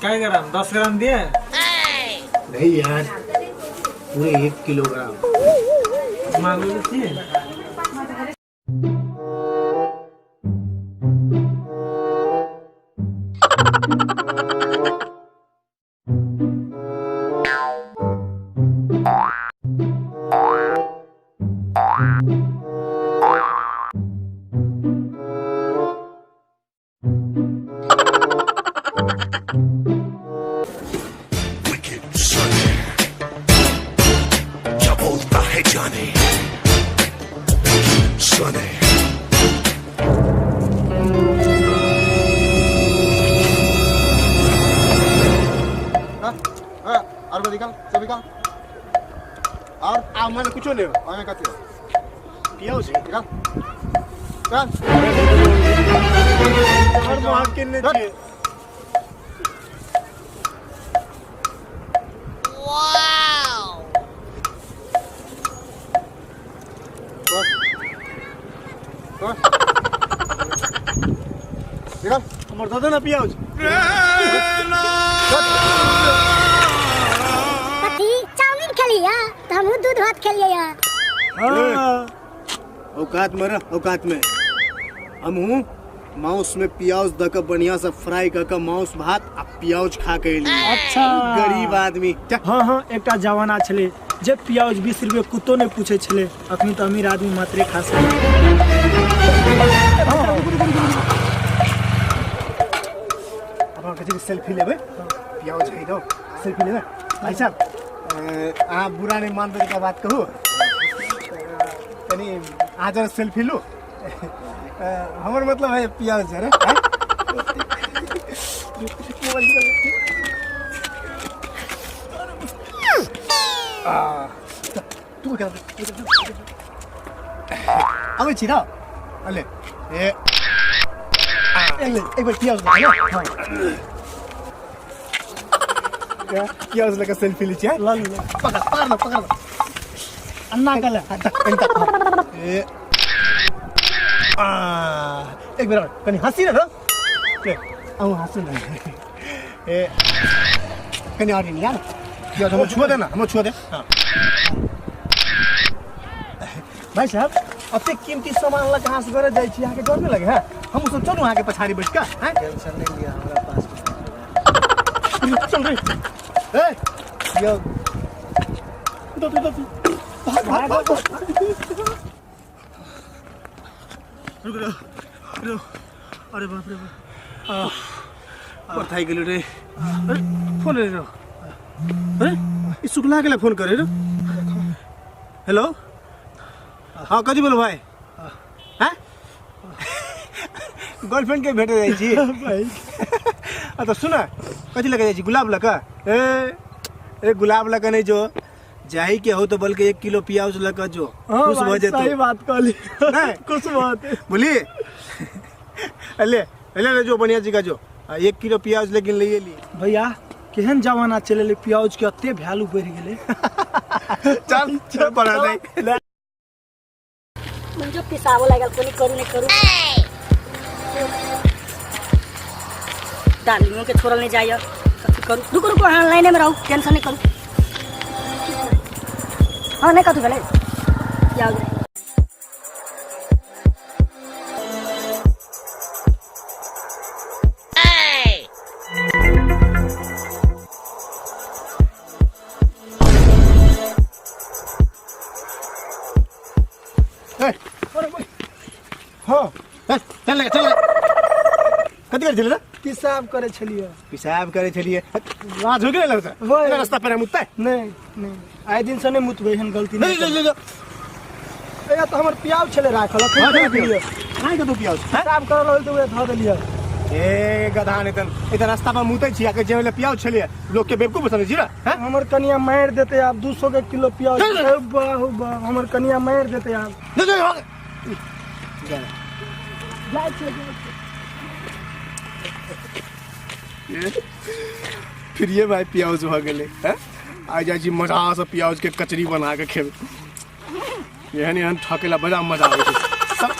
कै ग्राम? 10 ग्राम दिए? नहीं यार, पूरे 1 किलोग्राम। मांगू थी। Wicked Sunny। क्या बोलता है जाने Sunny। हाँ, और को निकाल, सब निकाल। और आ मन कुछो नहीं। और में कथी है? पियाउ छै। निकाल। चल। और महग केने छियै। चल। चल। निकाल। हमर दऽ दे ने पियाउज। कथी चाउमीन खेलिए तऽ हमहूँ दूध भात खेलिए। हाँ। औकात में रह, औकात में। हमहूँ माउस में प्याज दऽ कऽ बढ़िया से फ्राई कऽ कऽ माउस भात आ प्याज खा के एली। अच्छा। गरीब आदमी। जा। हाँ हाँ, एकटा जमाना छलै जे प्याज 20 रुपये कुत्तो नहि पूछै छलै, अखनी तऽ अमीर आदमी मात्रे खा सकै। अपना कहै छै कि सेल्फी लेबै, प्याज है दो, सेल्फी लेबै। भाई साहब, अहाँ बुरा नहि मानबै तऽ एकटा बात कहू? कनि अहाँ जरा सेल्फी लू। हमर मतलब है प्याज जरा। तू क्या आबै छी न अले ए एक बेर प्याज लगा ना, प्याज लगा सेल्फी ली छियै। लऽ लिअ। पकड़, पकड़ लो, पकड़ लो। अन्ना कले। ए आ एक बेर और कनि हँसी न रौ। ले अहूँ हँसू ने। ए कनि और नहीं यार, प्याज हमर छुआ दे ना, हमर छुआ दे। हाँ भाई साहब, अतेक कीमती सामान लऽ कऽ अहाँ सगरे जाइ छी, अहाँके डर नहि लगे है? हमहूँ सब चलू अहाँके पछाड़ी बैठ कऽ? हैं, टेंशन नहीं लिया, हमरा पास। चल रे। ए यो दो दो दो, भाग भाग भाग भाग। रुक रुक रुक, अरे बाप रे बाप, पर थाकि गेलु रे। अरे फोन रे, अरे ई शुक्ला के फोन करे रे। हेलो, हाँ कथी बोलो भाई? हाँ गर्लफ्रेंड के भेटे जाइ छी भाई। आ तऽ सुन, कथी लऽ कऽ जाइ छी? गुलाब लऽ कऽ? ए ए, गुलाब लऽ कऽ नहि जो, जाही के हो तो बल्कि 1 किलो प्याज लऽ कऽ जो। हाँ खुश भऽ भाई, जेतौ। सही बात कहली। नहीं। खुश बात। बोलिए, अले अले ले जो, बढ़िया जगह जो। आ, 1 किलो प्याज लेकिन ले ली। भैया, केहन जमाना चले, प्याज के अते वैल्यू बढ़ि गेलै। चल चल, बना दे। मुझे पिसाबो लागल, कोनी करू नहीं करू, डार्लिंगों के छोड़ल नहीं जाइए, कथी करू? रुको रुको, हाँ लाइने में रहू, टेंशन नहीं करू। हाँ नहीं, कथी भेलै? जाओ जाओ। ए, हाँ चल चल लगे, चल लगे। कथी करै छलियै रे? पिसाब करै छलियै। पेशाब करै छलियै? लाज हो गेलै लगता। वही। रास्ता पर हम उठतै। नहीं नहीं, आइ दिन से नहीं मुतबै, एहन गलती नहीं नहीं। नहीं नहीं। भैया, तऽ हमर प्याज छलै राखल, अखन हाँ, कहाँ देलियै? कहाँ कतौ प्याज? हैं? पिसाब करऽ रहल तऽ उएह धऽ देलियै। ए गधा, नहीं तन इधर रास्ता पर मुतै छी आ कहै छै प्याज छलियै, लोग के बेवकूफ समझै छी रे? हैं? हमर कनिया मारि देतै आब, 200 के किलो प्याज। चल। ए बाह बाह, हमर कनिया मारि देतै आब। नहीं नहीं, भाग। जाइ छियै, जाइ छियै। फिर ये भाई प्याज भऽ गेलै। हैं, आइ जाइ छी, मजा से प्याज के कचरी बना के खेबै। एहन एहन ठकेला बड़ा मजा आबै छै सब।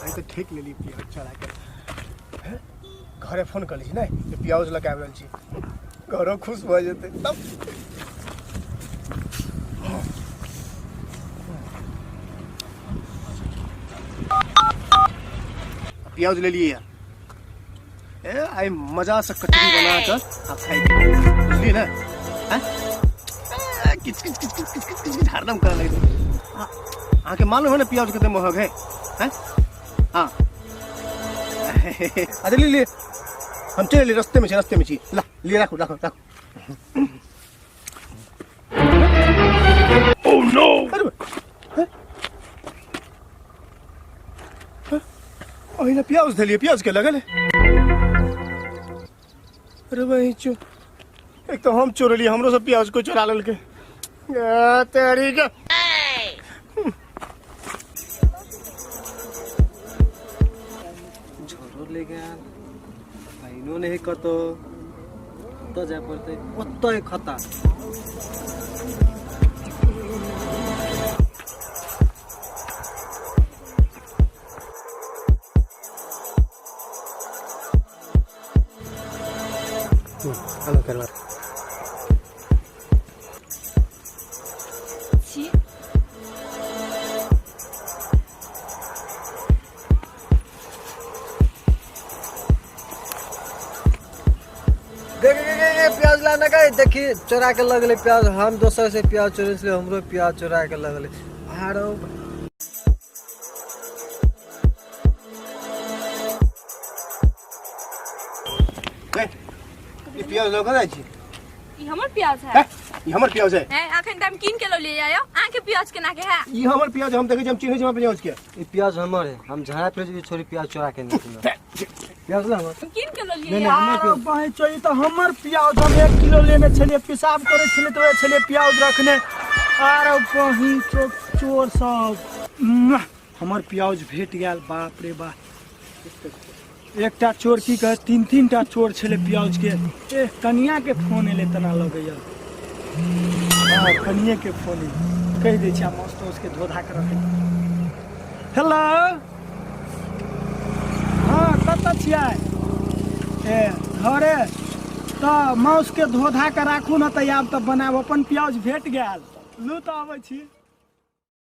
आइ तऽ ठेक लेली प्याज चढ़ा के। घरे फोन कर लै छी ने जे प्याज लऽ के आबि रहल छी, घरो खुश भऽ जेतै तब। प्याज ले लिए ए आई मजा से कचरी बना कर आप खाई, बुझलिए ना? हैं? ए, किच किच किच किच किच किच किच किच हरदम करे लगे। अहाँके मालूम है ना प्याज कते महग है? हैं? हाँ अच्छा ले लिए, हम चले लिए, रस्ते में छी, रस्ते में छी, ला लिए, राखू राखू राखू। Oh no! अरे ओहिना प्याज धलिए, प्याज के लगल है। अरे भाई चो, एक तो हम चोरलिए, हमरो सब प्याज को चोरा लेलके। ए तेरी के झोरो ले गया पाइनो नहीं कतो, कतऽ जाय पड़तै? ओतऽ खता। हेलो करवा छी। गे गे गे गे प्याज लाना का देखी चोरा के लगले प्याज। हम दोसर से प्याज चोरे छलियै, हमरो प्याज चोरा के लगले। आरो ई प्याज लऽ कऽ जाइ छी। ई हमर प्याज है। हैं? ई हमर प्याज है। है अखन त हम कीन के लऽ आयो, अहाँके प्याज केना के है? ई हमर प्याज, हम देखै छी, हम चिन्है छी हमर प्याज के। ई प्याज हमर है, हम झाड़ा फिर छोरी प्याज चोरा के नहीं। प्याज ला हमर। हम कीन के लऽ नहीं, लिए। नहीं, हमर आरो बहन चो, ई तऽ हमर प्याज, हम 1 किलो लेने छलियै, पेशाब करै छलियै तऽ वएह छलियै प्याज रखने। आरो बहिन चो चोर सब, मुआह, हमर प्याज भेट गेल। बाप रे बाप, एकटा चोर की कहे, तीन तीन टा चोर छलै प्याज के। ए कनिया के फोन एलै तना लगैया। हाँ कनिये के फोन एलै, कहि दै छी आ मस्त उसके धो धा के रखै। हेलो, हाँ कतऽ छियै? ए घरे। तऽ माउस के धो धा के राखू ने तऽ आब तऽ बनाब, अपन प्याज भेट गेल। लू तऽ अबै छी।